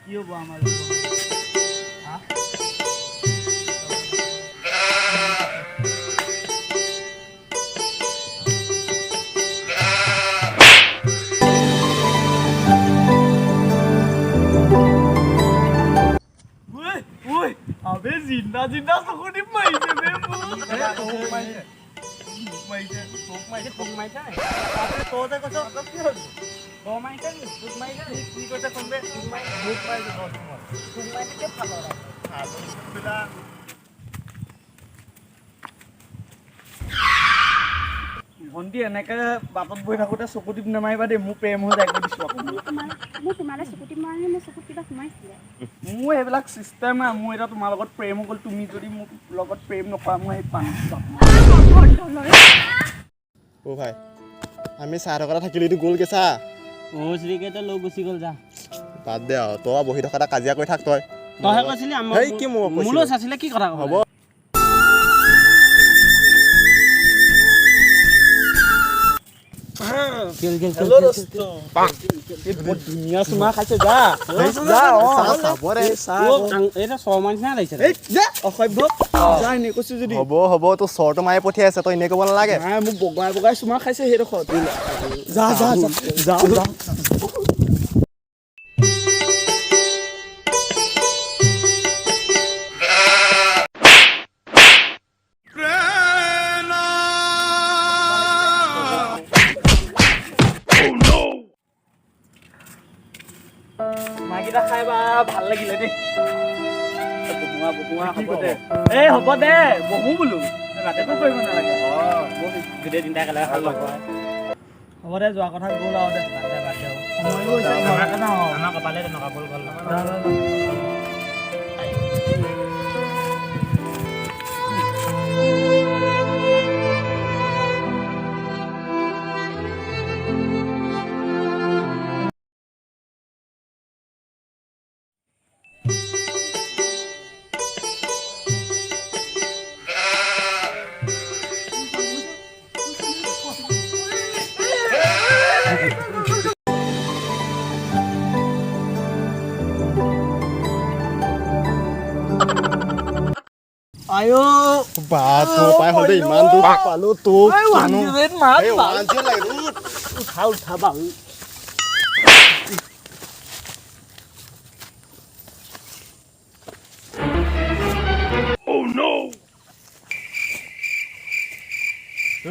কি হ'ব আমাৰ? হা? ঐ ঐ, আবে জিন্দা জিন্দা চকু টিপ মাৰিছে বে মোক। মাৰিছে, মোক মাৰিছে, তোক মাৰিছে। তোক মাৰিছে? তই যে কৈছ, কি হ'ল? তই মাৰিছে নি? তোক মাৰিছে নি? কি কৈছে কোনবে? মোক মাৰিছে 10। তোক মাৰিছে? কিয় ফাল? ভণ্টি, এনেকে বাটত বহি থাকোঁতে চকু টিপ নামাৰিবা দেই, মোৰ প্ৰেম হৈ যায়, কৈ দিছোঁ আকৌ। মোৰ তোমালৈ চকু টিপ মৰা নাই, মোৰ চকুত কিবা সোমাইছিলে। মোৰ সেইবিলাক চিষ্টেম নাই। মোৰ এতিয়া তোমাৰ লগত প্ৰেম হৈ গ'ল। তুমি যদি মোৰ লগত প্ৰেম নকৰা, মই সেই পানীত যাম। অ' ভাই, আমি চাই থকা এটা থাকিলো, এইটো গ'ল কেঁচা। অ' শ্ৰীকেইটা লৈ গুচি গ'ল, যা। বাদ দে আৰু, তই বহি থকা এটা কাজিয়া কৰি থাক তই। তইহে কৈছিলি। হেই, কি মোক কৈছিলি? মোলৈ চাইছিলে, কি কথা ক'ব? হ'ব। হেল্ল' দোস্ত, এই বৰ ধুনীয়া চুমা খাইছে, যা যা। চা, চাব দে। এইটা ছমাহ নিচিনা লাগিছে। এই যা, অসভ্য, যা, এনেই কৈছো যদি। হ'ব হ'ব, তোৰ চৰটো মাৰি পঠিয়াইছে, তই এনেই ক'ব নালাগে। নাই, মোক বগাই বগাই চুমা খাইছে সেইডোখৰত। যা যা যা যা যা। চুমাকেইটা খাই বা ভাল লাগিলে দেই। বহোৱা বহোৱা, হ'ব দে। এই হ'ব দে, বহো বোলো, ৰাতিপুৱা কৰিব নালাগে। গোটেই তিনিটা একেলগে খালো। হ'ব দে, যোৱা কথা গ'ল আৰু দে। বাদ দে, বাদ দে। সময়ো হৈছে, ঘৰতে যাওঁ আৰু। আমাৰ কপালে তেনেকুৱা, বল গ'ল। যা, যা, যা। আয়ো। বা, তোৰ পাই হ'ল দেই, ইমান দূৰ পালো তোক। এই 108 মাত। এই 108 লাগে, উঠ। উঠা উঠা বাৰু। ঐ,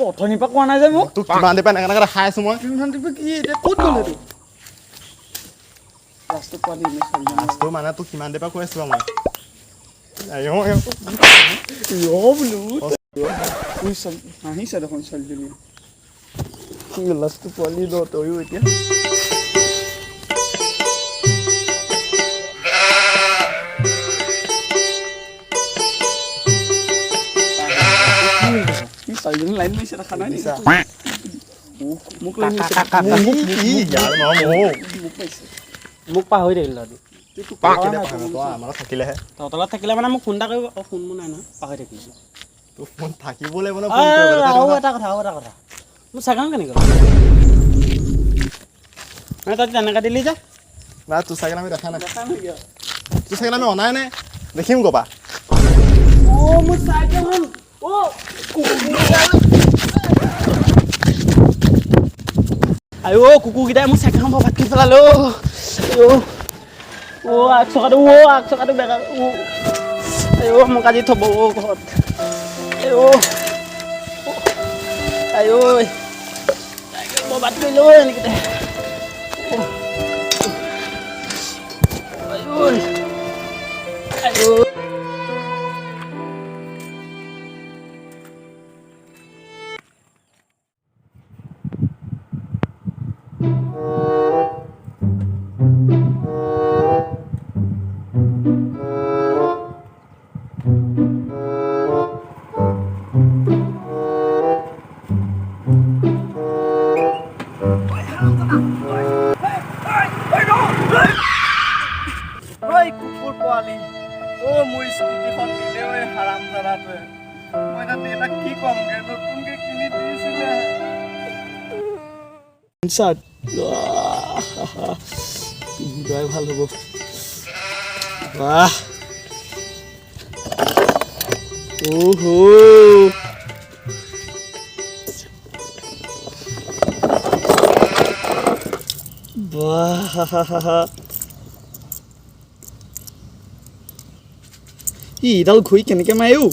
অথনিৰ পৰা কোৱা নাই যে মোক? তোক কিমান দেৰি পৰা এনেকে এনেকে দেখাই আছো মই। ইমানটো কি, এতিয়া ক'ত গ'ল এইটো ৰাস্তাত পোৱালি এনে ছোৱালীজনী? তোৰ মানে তোক কিমান দেৰি পৰা কৈ আছো মই। আইঅ, আইঅ। ৰ বোলো, ঐ ছোৱালী হাঁহিছে দেখোন ছোৱালীজনীয়ে। লাষ্টটো পোৱালি ল তয়ো এতিয়া। কি ছোৱালীজনী লাইন মাৰিছে দেখা নাই নেকি? মোক লাইন মাৰিছে, মোক। ই ইয়াৰ নহয়, মোক। মোক মাৰিছে। মোক পাহৰি থাকিল তহঁতি। তোক পাহৰা কেলে নাই। পাহৰিম? তই আমাৰ লগত থাকিলেহে। তহঁতৰ লগত থাকিলে মানে মোক ফোন এটা কৰিব। অ' ফোন মোৰ নাই নহয়, পাহৰি থাকিলো। তোৰ ফোন থাকিব লাগিব ন ফোন কৰিবলৈ। আৰু এটা কথা, আৰু এটা কথা, মোৰ চাইকেলখন কেনেকৈ মানে তই তেনেকৈ দিলি যে? নাই, তোৰ চাইকেল আমি দেখা নাই। দেখা নাই কিয়? তোৰ চাইকেল আমি অনাই নাই, দেখিম ক'পা? অ' মোৰ চাইকেলখন, অ' আইঅ, কুকুৰকেইটাই মোৰ চাইকেলখন বৰ ভাত কৰি পেলালে। অ' অ' আগ চকাটো, অ' আগ চকাটো বেকা। অ' আইঅ, মোক আজি থ'ব অ' ঘৰত। আইঅ, আইঅ, চাইকেল বৰবাদ কৰিলে অ' এনেকেইটাই। আইঅ, আইঅ। ঐ কুকুৰ পোৱালি, অ' চাৰ্ট পিন্ধি লোৱাই ভাল হ'ব। বাহ, অহ, বাহ, ই এইডাল ঘূৰি কেনেকে মাৰে অ'?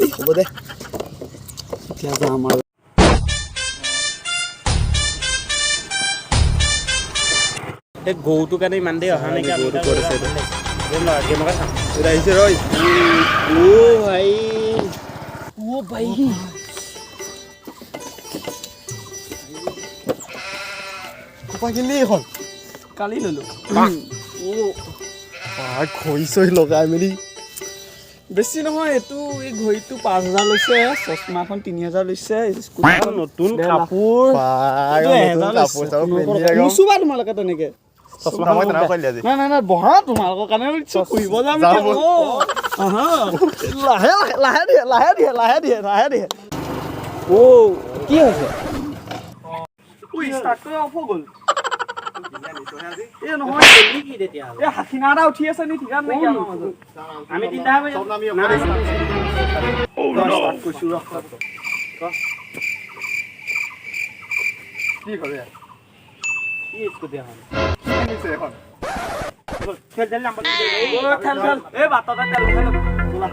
এই হ'ব দে, এতিয়া যাম আৰু। এই গৰুটোৰ কাৰণে ইমান দেৰি অহা নেকি? গৰুটো ক'ত আছে এইটো? গেমকে চাম। এইটো আহিছে, ৰৈ। অ' ভাই, অ' ভাই। ক'পা কিনিলি এইখন? কালি ল'লো। অ'। বাহ, ঘড়ী চৰি লগাই মেলি। বেছি নহয়, এইটো এই ঘড়ীটো 5000 লৈছে, চশমাখন 3000 লৈছে, স্কুটিখন নতুন 1.5 লাখ। কাপোৰ। বাহ, এইটো নতুন 1000 কাপোৰ লৈছে। চাপোৰ পিন্ধি একদম। নুচুবা তোমালোকে তেনেকে। চশমা মই তেনেকুৱা কৰিলি আজি। নাই নাই নাই, বহা, তোমালোকৰ কাৰণে দিছো, ফুৰিব যাম যাওঁ এতিয়া। ব'ল। অ', আহা। লাহে লাহে, লাহে দিয়ে, লাহে দিয়ে, লাহে দিয়ে, লাহে দিয়ে। অ' কি হৈছে? ষ্টাৰ্টটো অফ হৈ গ'ল। এই নহয়, কি তেতিয়াহ'লে? এই হাথিনা এটা উঠি আছে নি, ঠিকান নাইকিয়া আমাৰ মাজত। আমি তিনিটা। চব নামি। ষ্টাৰ্ট কৰিছো, ৰ। কি কৰে? কি স্কুটি এখন? কি কিনিছে এখন? ঠেল, ঠেল, নাম্বাৰ। অ, ঠেল, ঠেল। এই বাটতে তেল ভৰাই ল'ম। ব'লা।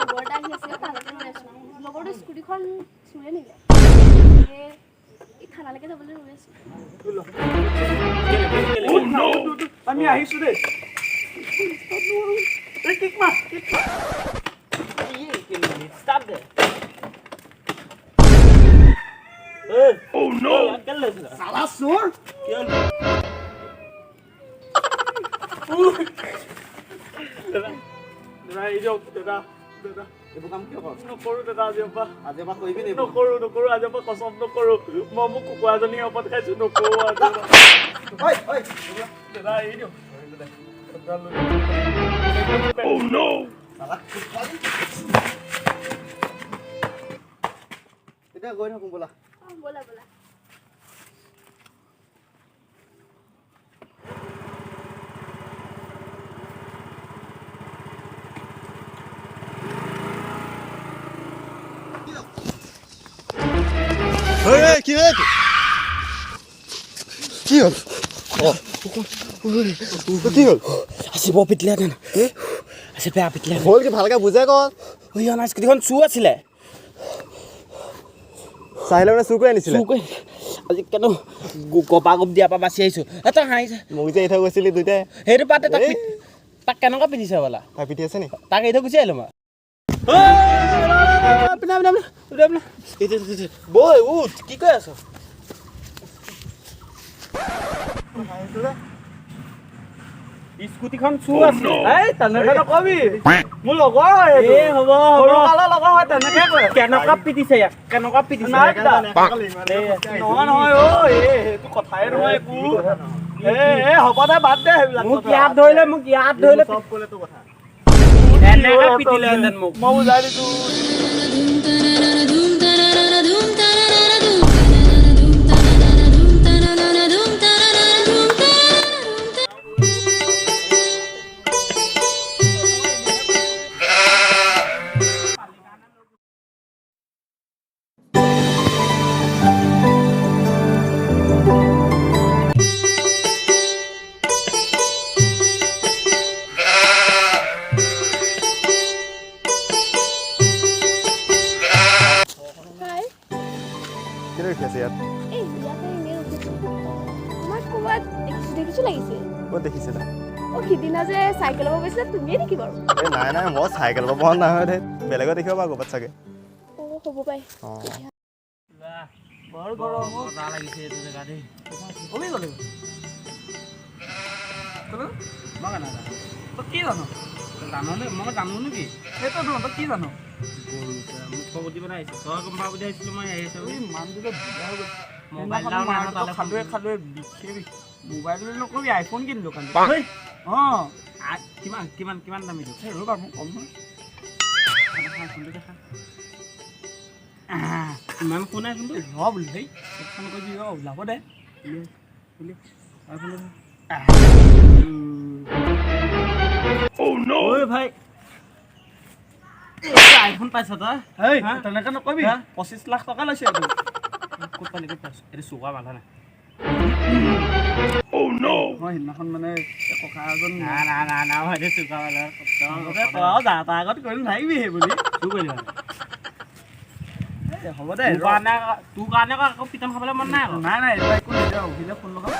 লগৰ এটা আহি আছিলে, তালৈকে ৰৈ আছোঁ। লগৰটোৰ স্কুটিখন চুৰে নিলে। এই থানালৈকে যাবলৈ ৰৈ আছোঁ। আমি আহিছো দেই। এই কিক মাৰ, কিক মাৰ। ষ্টাৰ্ট দে। চালা চোৰ। দাদা, এই দিয়ক দাদা, দাদা। এইবোৰ কাম কিয় কৰ? নকৰো দাদা, আজিৰ পৰা। আজিৰ পৰা কৰিবি নি? নকৰো, নকৰো, আজিৰ পৰা কচম নকৰো। মই মোক কুকুৰাজনী শপত খাইছো, নকৰো আজিৰ পৰা। দাদা, এই দিয়ক দাদা, লৈ লওক। এতিয়া গৈ থাকোঁ, ব'লা। অঁ, ব'লা ব'লা। ঐ, কি হ'ল? কি হ'ল? অ, কি হ'ল? আজি বৰ পিটিলেহেঁতেন, আজি বেয়া পিটিলে। হ'ল কি, ভালকে বুজাই ক। ঐ, অনা স্কুটিখন চুৰ আছিলে। চাহিলে মানে চুৰ কৰি আনিছিলে? চুৰ কৰি। আজি কেনো গপা গপ দিয়াৰ পৰা বাচি আহিছোঁ। এটা হাঁহিছে। মোক যে এৰি থৈ গৈছিলি দুইটাই। সেইটো পাতে তাক এই। তাক কেনেকুৱা পিটিছে বোলা। তাক পিটি আছে নি? তাক এৰি থৈ গুচি আহিলোঁ মই। পিনা পিনা পিনা পিনা, বৈ উঠ, কি কৈ আছ? স্কুটিখন চুৰ আছিলে। এই তেনেকে নকবি, মোৰ লগৰ হয় এইটো। এই হ'ব হ'ব। সৰু কালৰ লগৰ হয়, তেনেকে কয়। কেনেকুৱা পিটিছে ইয়াক, কেনেকুৱা পিটিছে! নাই পিটা। নহয় নহয়, ঐ, এই সেইটো কথাই নহয় একো। এই এই হ'ব দে, বাদ দে সেইবিলাক মোক কথা। ইয়াত ধৰিলে, মোক ইয়াত ধৰিলে। চব ক'লে তোৰ কথা। এনেকে পিটিলেহেঁতেন মোক। মই বুজাই দিছো। Dum tarara dum tarara dum dum tarara dum tarara dum tarara dum tarara. কেলৈ ৰখি আছে ইয়াত? এই ইয়াতে এনেই ৰখিছোঁ। তোমাক ক'ৰবাত দেখিছোঁ দেখিছোঁ লাগিছে। ক'ত দেখিছিলা? অ' সিদিনা যে চাইকেলৰ পৰা গৈছিলা, তুমিয়ে নেকি বাৰু? এই নাই নাই, মই চাইকেলৰ পৰা বহা নহয় দেই, বেলেগত দেখিব পাৰ ক'ৰবাত চাগে। অ' হ'ব পাই। অঁ। বৰ গৰম, মজা লাগিছে এইটো জেগা দেই। কমি গ'লো। মই নাজানো। তই কি জান? জাননে? মই জানো নেকি? সেইটো তই কি জান? মোক ক'ব দিব আহিছে, তই গম পাব বুলি আহিছিলোঁ মই। আহিছোঁ। এই মানুহটো বিয়া হৈ গ'ল। মোবাইল খালোৱে খালোৱে বিষে বিষ। মোবাইল বুলি নকবি, আইফোন কিনিলোঁ কালি। অঁ। কিমান কিমান কিমান দামী? ৰ'বা, মোক কম নহয়। ফোনটো দেখা, ইমান ফোন নাই ফোনটো। ৰ বোলো, হেই ফোন কৰিবি, ৰ ওলাব দে। ঐ ভাই, আইফোন পাইছ তই? হেই, তেনেকৈ নকবি, 25 লাখ টকা লৈছে এইটো। ক'ত পালি? ক'ত পাইছ? এইটো চুকা বান্ধা নাই। মই সিদিনাখন মানে ককা এজন না না না না, মই এইটো চুকা বান্ধা। তই আৰু যা তাৰ আগত কৰি নাথাকিবি সেই বুলি। চুৰ কৰিলি? হ'ব দে। কাৰণে তোৰ কাৰণে আকৌ পিটন খাবলৈ মন নাই। নাই নাই, এইটো একো নিদিয়া। অভিলে ফোন লগাম।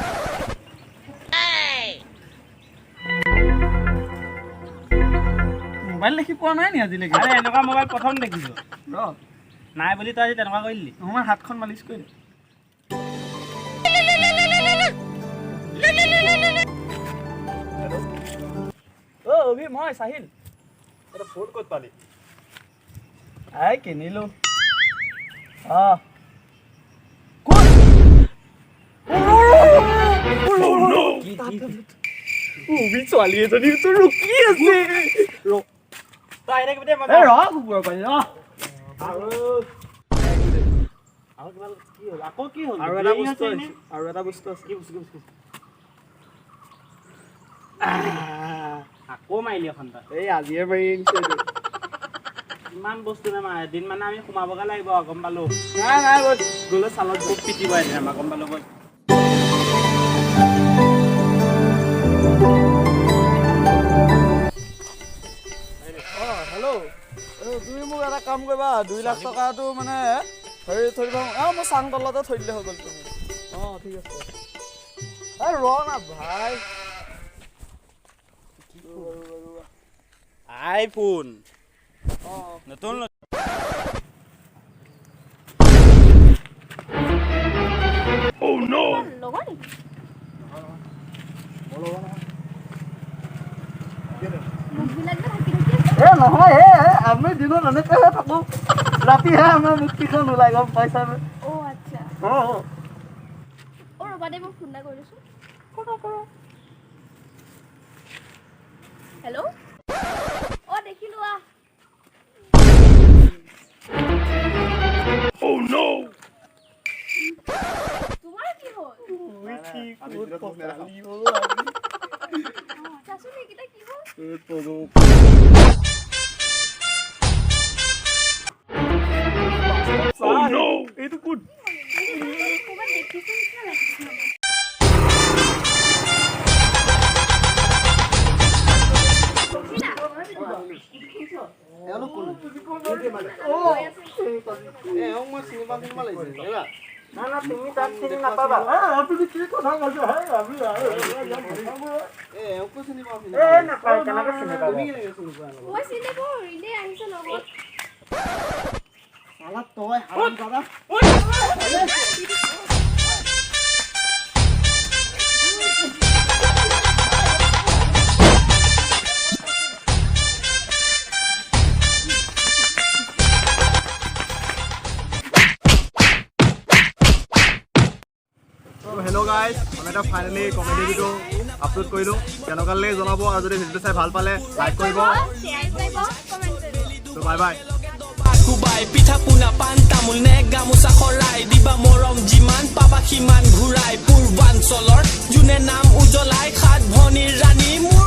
মোবাইল দেখি পোৱা নাই নি আজিলৈকে? আৰে, এনেকুৱা মোবাইল প্ৰথম দেখিছোঁ। ৰ নাই বুলি তই আজি তেনেকুৱা কৰি দিলি। নহয়, হাতখন মালিচ কৰি দে। অ' অভি, মই চাহিল। ফোন ক'ত পালি? আই কিনিলোঁ। অঁ, ক'ত? ছোৱালী এজনী ৰখি আছে। তই আহি থাকিবি দেই। ৰ, কুকুৰৰ পানী ৰ। আৰু কিবা কি হ'ল? আকৌ কি হ'ল? আৰু এটা বস্তু আছে, আৰু এটা বস্তু আছে। কি বস্তু? কি বস্তু? আকৌ মাৰিলি এখন তই। এই আজিয়ে মাৰি আনিছে। ইমান বস্তু নামাৰ, এদিন মানে আমি সোমাবগে লাগিব, গম পালো। নাই নাই, গ'লে চালত খুব পিটিব এদিন আমাক, গম পালো। বৈ অঁ, হেল্ল', তুমি মোক এটা কাম কৰিবা, 2 লাখ টকাটো মানে হেৰি থৈ দিবা। অঁ, মোৰ চাং তলতে থৈ দিলে হৈ গ'ল তুমি। অঁ, ঠিক আছে। এই ৰ না ভাই। আইফোন নতুন। লগৰ নেকি? মুখবিলাক যে ঢাকি ঢাকি আছে। এ নহয় হে, আমি দিনত এনেকৈহে থাকোঁ, ৰাতিহে আমাৰ মুক্তিখন ওলাই, গম পাইছানে? অ' আচ্ছা। অঁ। অ' ৰ'বা দেই, মই ফোন এটা কৰি লৈছোঁ। কৰা কৰা। হেল্ল', অ' দেখিলোঁ, আহ। তোমাৰ কি হ'ল? চাচোন, এইকেইটা কি হ'ল? এইটো কোন? ক'ৰবাত দেখিছোঁ নিচিনা লাগিছে। না না, তুমি তাক চিনি নাপাবা। আপুনি কি কথা কৈছে? নাপায়, কেনেকৈ চিনি পাবা? মই চিনি নাপাওঁ, এনেই আহিছে লগত। তই হাৰাম দাদা। হেল্ল' গাইজ, আমি এটা ফাইনেলি কমেডি ভিডিঅ' আপলোড কৰিলোঁ। কেনেকুৱা লাগে জনাব, আৰু যদি ভিডিঅ'টো চাই ভাল পালে লাইক কৰিব, শ্বেয়াৰ কৰিব, কমেণ্ট কৰিব। Bye bye. কোবাই পিঠা পোনা পাণ তামোল নে গামোচা শৰাই দিবা, মৰম যিমান পাবা সিমান ঘূৰাই। পূৰ্বাঞ্চলৰ যোনে নাম উজ্বলাই, সাত ভনীৰ ৰাণী মোৰ।